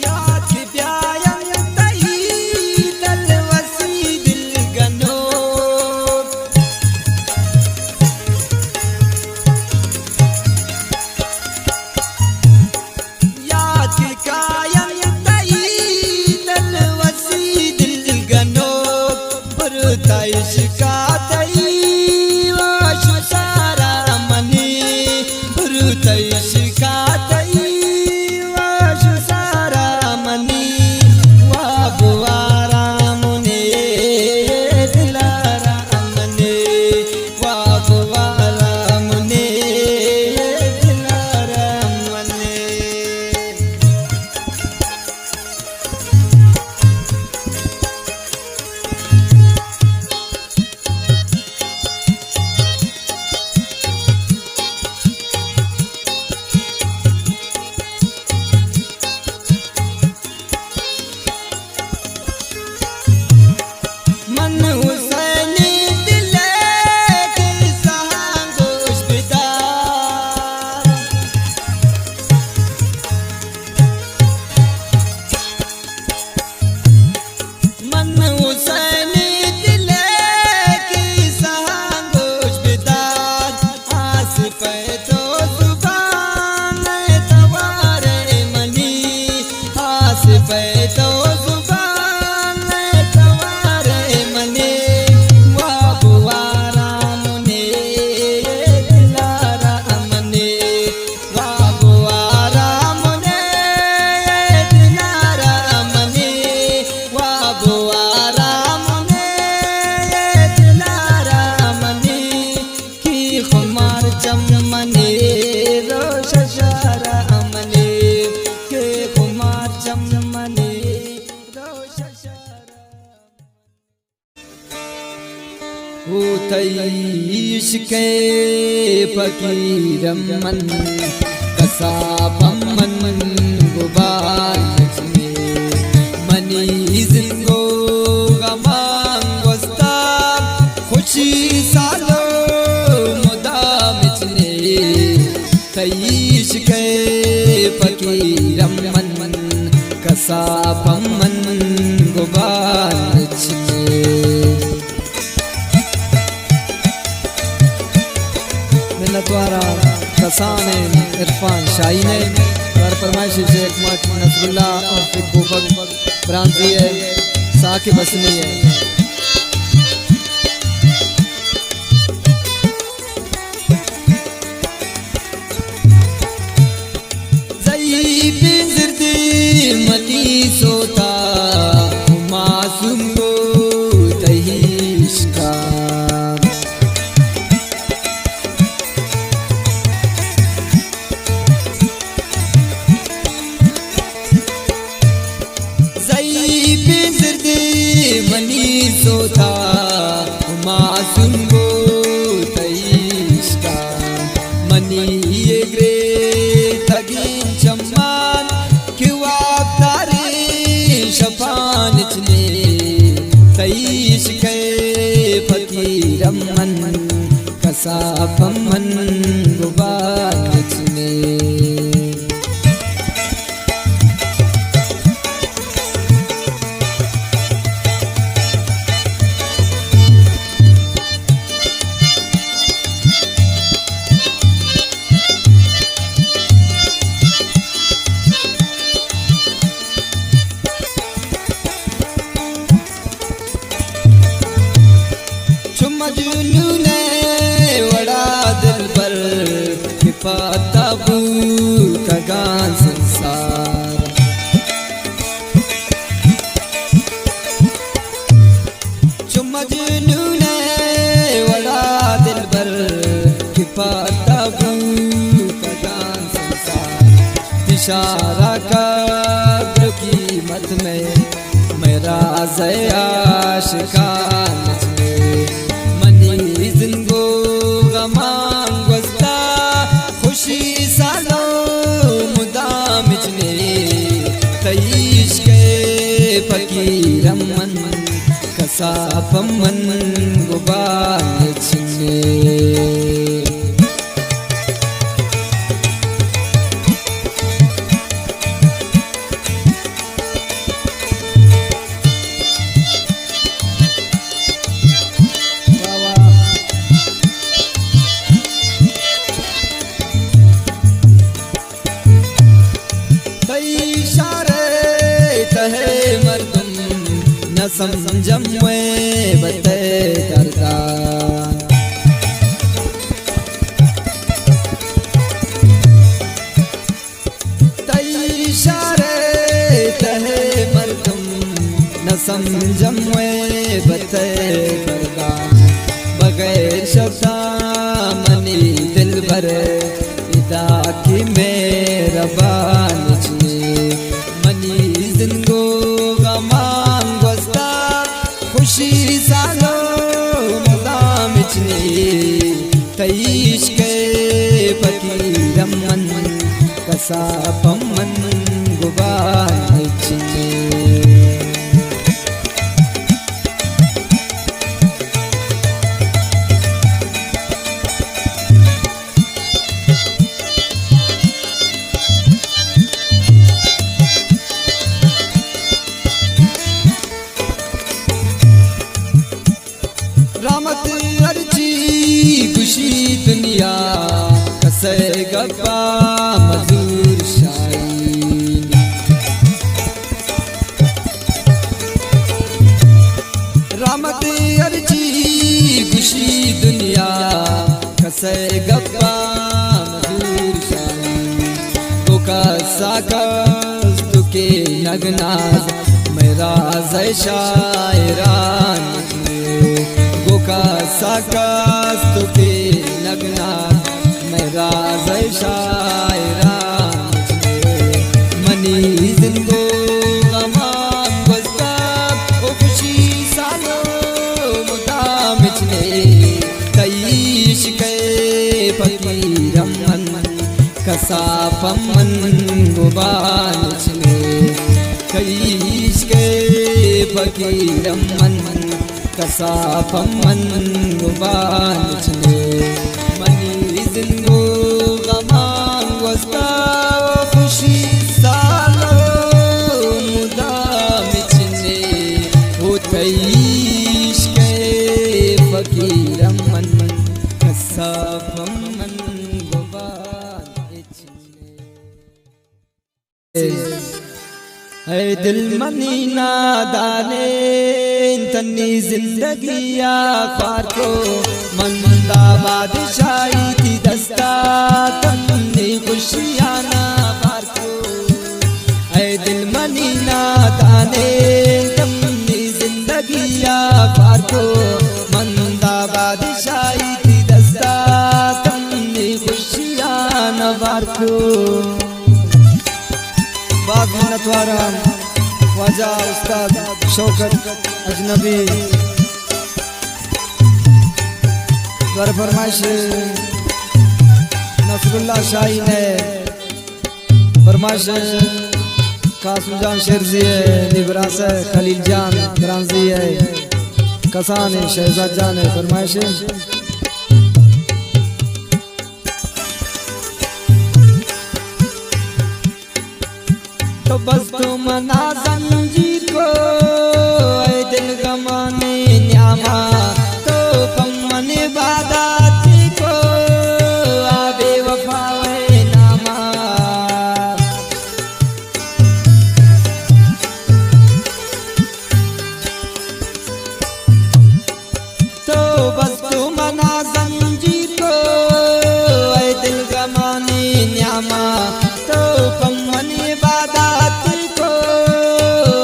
یات کہ بیاینت تئی دلوسی دل گنوک۔ یات کہ کاینت تئی دلوسی دل گنوک۔ برت عشقا تئی واش سارا منی، برت عشقا تئی واش سارا منی، واب وارا منی، دلارا منی، واب وارا منی، دلارا منی۔ من حسینی دل ءِ قصہ گوش بدار۔ من حسینی دل ءِ قصہ گوش بدار۔ آس پہ تو زبان ءِ توار منی، آس پہ تو زبان ءِ توار منی، واب وارا منی، دلارا منی، واب وارا منی، دلارا منی، واب وارا منی، دلارا منی۔ کہ خمار چم منی، روش شارا منی، کہ خمار چم منی، روش شارا۔ او تئی عشق ءِ فقیرم من، قصابم من، گبار مچنے، منی زندگو غمان گوستار، خوشی سالو مدام مچنے۔ ساپ من گبان چنے۔ منتوارا کسان عرفان شاہین ءِ، اور فرمائشی شیخ مٹ نصراللہ عرف کوپک برانزی ءِ، ثاقب حسنی ءِ۔ ضعیفیں زردیں منی سوتا، معصوم گوں تئی عشقا۔ ضعیفیں زردیں منی سوتا، معصوم گوں تئی عشقا۔ منی اے گریتگیں چمان کہ وابداریں شپان چنے، تئی عشق ءِ فقیر من، کسا پہ من گبان چنے۔ چو مجنون ءِ وڑا دلبر، کہ پہ تب بوتگاں سنسار۔ چو مجنون ءِ وڑا دلبر، کہ پہ تب بوتگاں سنسار۔ اشارہ قدر و قیمت میں، مئے راز ءِ عاشقان چنے۔ منی زند گوں غمان گوستا، خوشی سالو مدام چنے۔ تئی عشق ءِ فقیر من، کسا پہ من گبان چنے۔ تئی اشارہ ءِ تہ ءَ مردم، نہ سمجھم وے بتے دردا۔ تئی اشارہ ءِ تہ ءَ مردم، نہ سمجھم وے بتے دردا۔ بغیر شبدا منی دلبر، ادا کہ مہربان چنے۔ منی زند گوں غمان گوستا، خوشی سالو مدام چنے۔ تئی عشق ءِ فقیر من، کسا پہ من گبان چنے۔ رحمت ہرچی گشی دنیا، کسے گپا مزور شاہین۔ رحمت ہرچی گشی دنیا، کسے گپا مزور شاہین۔ تو کسا کس تو کہ نگناز، مئے راز ءِ شاعران چنے۔ گوں کسا کس تو کہ نگناز، مئے راز ءِ شاعران چنے۔ منی زند گوں غمان گوستا، او خوشی سالو مدام چنے۔ تئی عشق ءِ فقیر من، کسا پہ من گبان چنے۔ تئی عشق ءِ فقیر من، کسا پہ من گبان چنے۔ منی زند گوں غمان گوستا، خوشی سالو اے دل منی نادانیں، تنی زندگی ءَ خوار کو، من دا بادشاہی تی دستا، تنی خوشیانا بار کو۔ اے دل منی نادانیں، تنی زندگی ءَ خوار کو، من دا بادشاہی تی دستا، تنی خوشیانا بار کو۔ باز منتوار آں واجہ استاد شوکت اجنبی۔ دوبارہ فرمائش نصر اللہ شاہین ءِ، فرمائش قاسم جان شیرزی ءِ، نی براس ءِ خلیل جان برانزی ءِ، کسان ءِ شہزاد جان ءِ فرمائش۔ تو بس تو منا زنجیر کو، اے دل غمانی نیاما، تو پمن عبادت کو، آ بے وفا وے ناما۔ تو بس تو منا زنجیر کو، اے دل غمانی نیاما، تو پمن عبادت کو،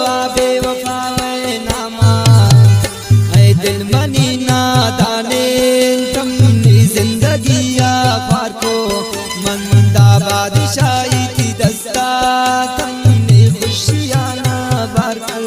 آ بے وفا وے ناما۔ اے دل منی نادانیں، تنی زندگی ءَ خوار کو، من دا بادشاہی تی دستا، تنی خوشیانا بار کو۔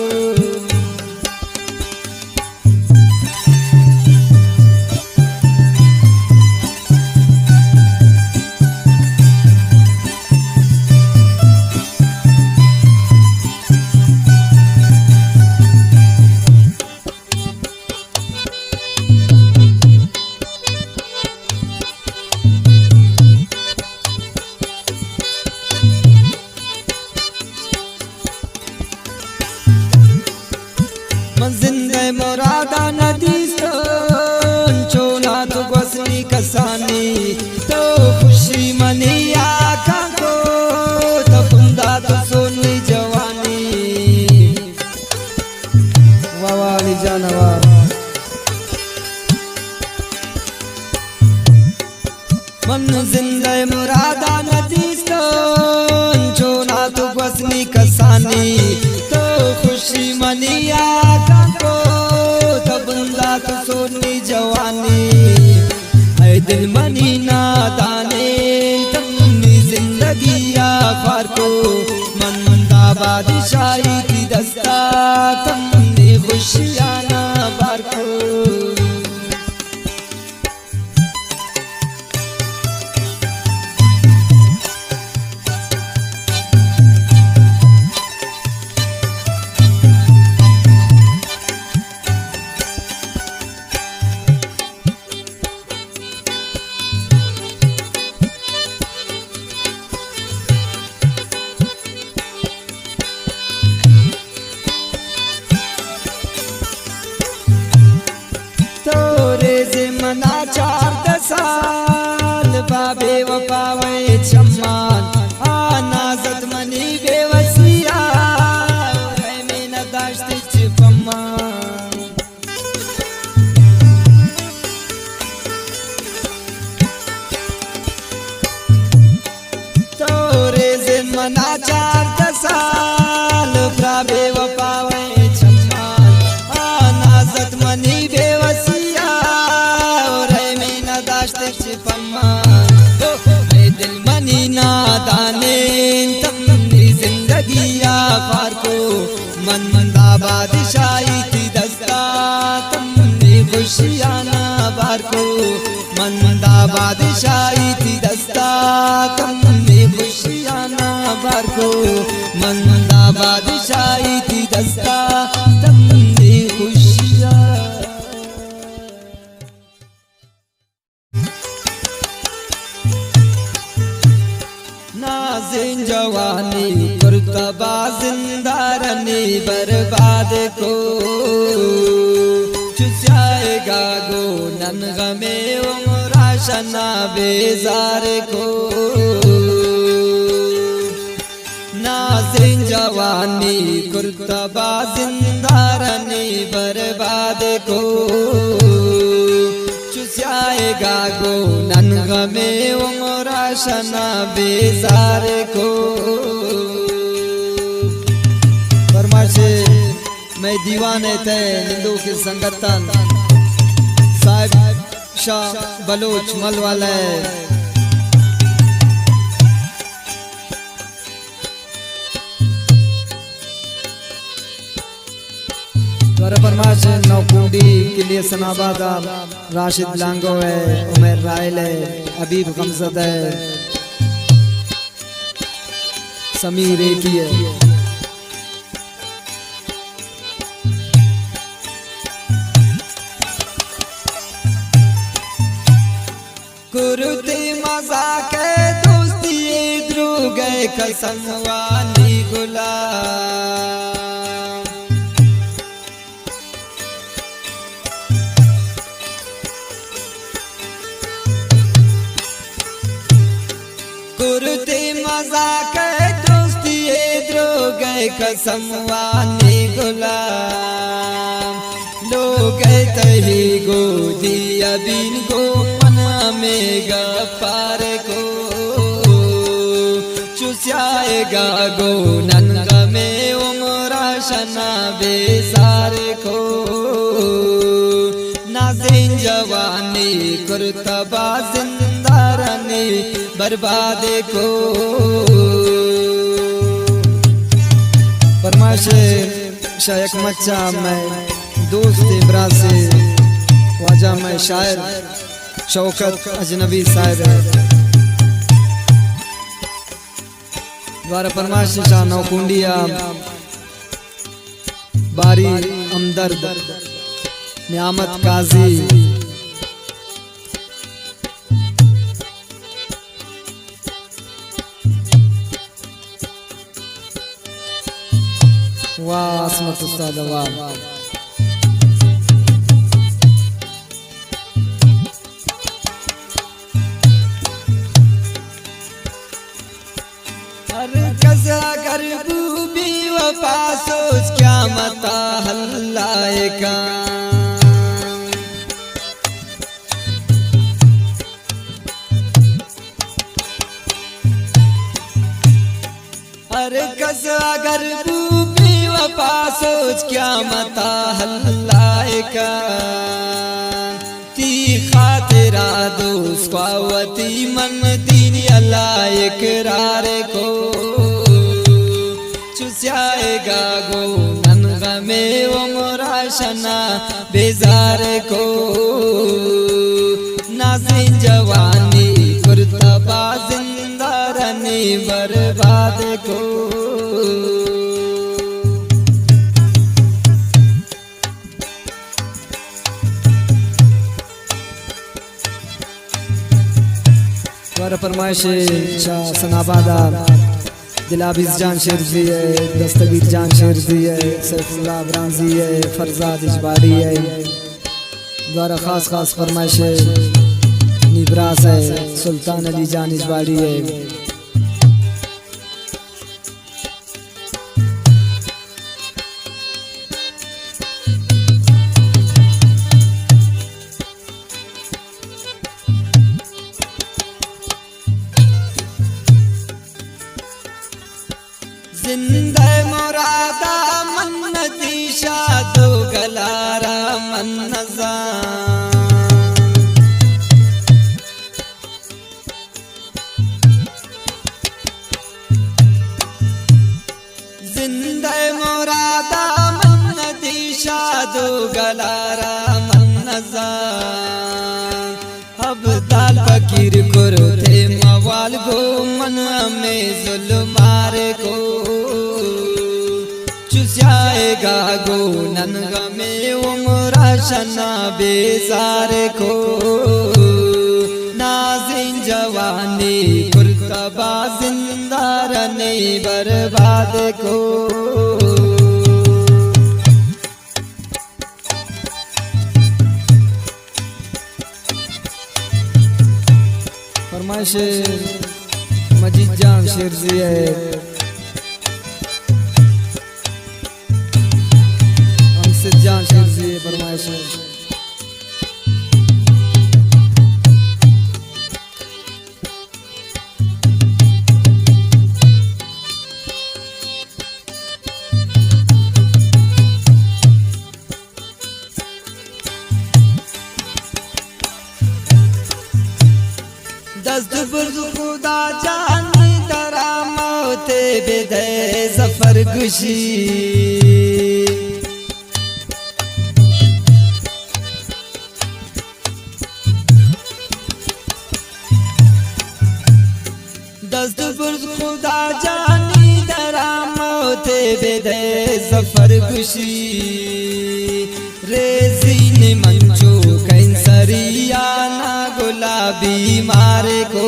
من زندہ مرادا ندیستن، چونا تو گوسنی کسانی، تو خوشی منی آکاں کو، تو بندا تو سونی جوانی۔ واہ واہ علی جان، واہ۔ من زندہ مرادا ندیستن، چونا تو گوسنی کسانی، تو خوشی منی آکاں کو، تو بندا تو سونی جوانی۔ اے دل منی نادانیں، تنی زندگی ءَ خوار کو، من دا بادشاہی تی دستا، تنی خوشیانا بار کو۔ تو ریز منا چاردہ سال، با بے وفا وے چمان، آ نازت منی بے وسیا، رحمی نداشت چہ پمان۔ تو ریزن منا چاردہ سال، پرا بے وفا وے چمان، آ نازت منی بے وسیا، رحمی نداشت چہ پمان۔ اے دل منی نادانیں، تنی زندگی ءَ خوار کو، من دا بادشاہی تی دستا، تنی خوشیانا بار کو۔ من دا بادشاہی تی دستا، تنی خوشیانا بار کو۔ من دا بادشاہی تی دستا، تنی خوشیانا۔ نازیں جوانی کرتہ بازندارانی برباد کو، چو سیاہگا گوں نن غمے عمرا شنا بیزار کو۔ نا نازیں جوانی کرت با زندارانی برباد کو، چو سیاہگا گو نن غمے عمرا شنا بیزار کو۔ فرمائش مئے دیوان ءِ تہ ءِ نندوکیں سنگتاں، صاحب شاہ بلوچ مل والا ءِ دوارہ پرماش نوکونڈی کلی حسن آباد ءَ راشد لانگو ءِ، عمیر راحل ءِ، حبیب غمزدہ ءِ، سمیر ایکی ءِ۔ کرتے مزاق ءِ دوستی ءِ دروگ ءِ قسم وانی گلام۔ کرتے مزاق ءِ دوستی ءِ دروگ ءِ قسم وانی گلام۔ لوگ ءِ تہی گودی ابین گو من ہمے گپار کو، چو سیاہگا گو نن غمے عمرا شنا بیزار کو۔ نازیں جوانی کرت با زندارانی برباد کو۔ فرمائش شاہ یک مچا مئے دوست ءِ براس ءِ واجہ مئے شاعر شوکت اجنبی صاحب ءِ۔ دوارہ پرمائش شاہ نوکونڈی ءَ باری ہمدرد نعمت قاضی۔ واہ عصمت استاد واہ۔ ہر کس اگر بو بے وفا سوچ قیامت ءَ حل لائقاں۔ ہر کس اگر بو بے وفا سوچ قیامت ءَ حل لائقاں۔ تی خاطرا دوست خواہ وتی من دینی اللہ اقرار کو۔ چو سیاہگا گو نن غمے عمرا شنا بیزار کو۔ نازیں جوانی کرت با زندارانی برباد کو۔ دوارہ پرمائش شاہ حسن آباد ءَ دلاویز جان شیرزی ءِ، دستگیر جان شیرزی ءِ، سیف اللہ برانزی ءِ، فرزاد اجباڑی ءِ۔ دوارہ خاص خاص پرمائش نی براس ءِ، سلطان علی جان اجباڑی ءِ۔ زندہ مرادا من ندی شاد و گلارا من نزان۔ زندہ مرادا من ندی شاد و گلارا من نزان۔ ابدال فقیر کرتے موال گو من ہمے ظلمار کو۔ چو سیاہگا گو نن غمے عمرا شنا بیزار کو۔ نازیں جوانی کرت با زندارانی برباد کو۔ فرمائش مجید جان شیرزی ءِ، دست برز خدا جانی درا موت بدے ظفر گشی۔ دست برز خدا جانی درا موت بدے ظفر گشی۔ ریزین من چو کینسریانا گلابی مار کو،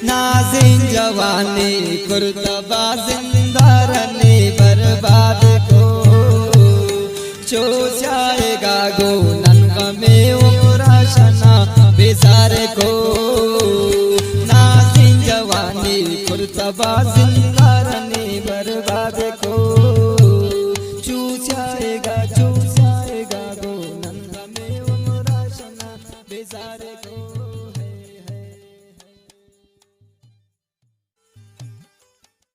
نازین جوانی کرتبا زندارنی برباد کو۔ چو سیاہگا گو نن غمے عمرا شنا بیزار کو، نازین جوانی کرتبا زندارنی برباد کو۔ چو سیاہگا، چو سیاہگا گو نن غمے عمرا شنا بیزار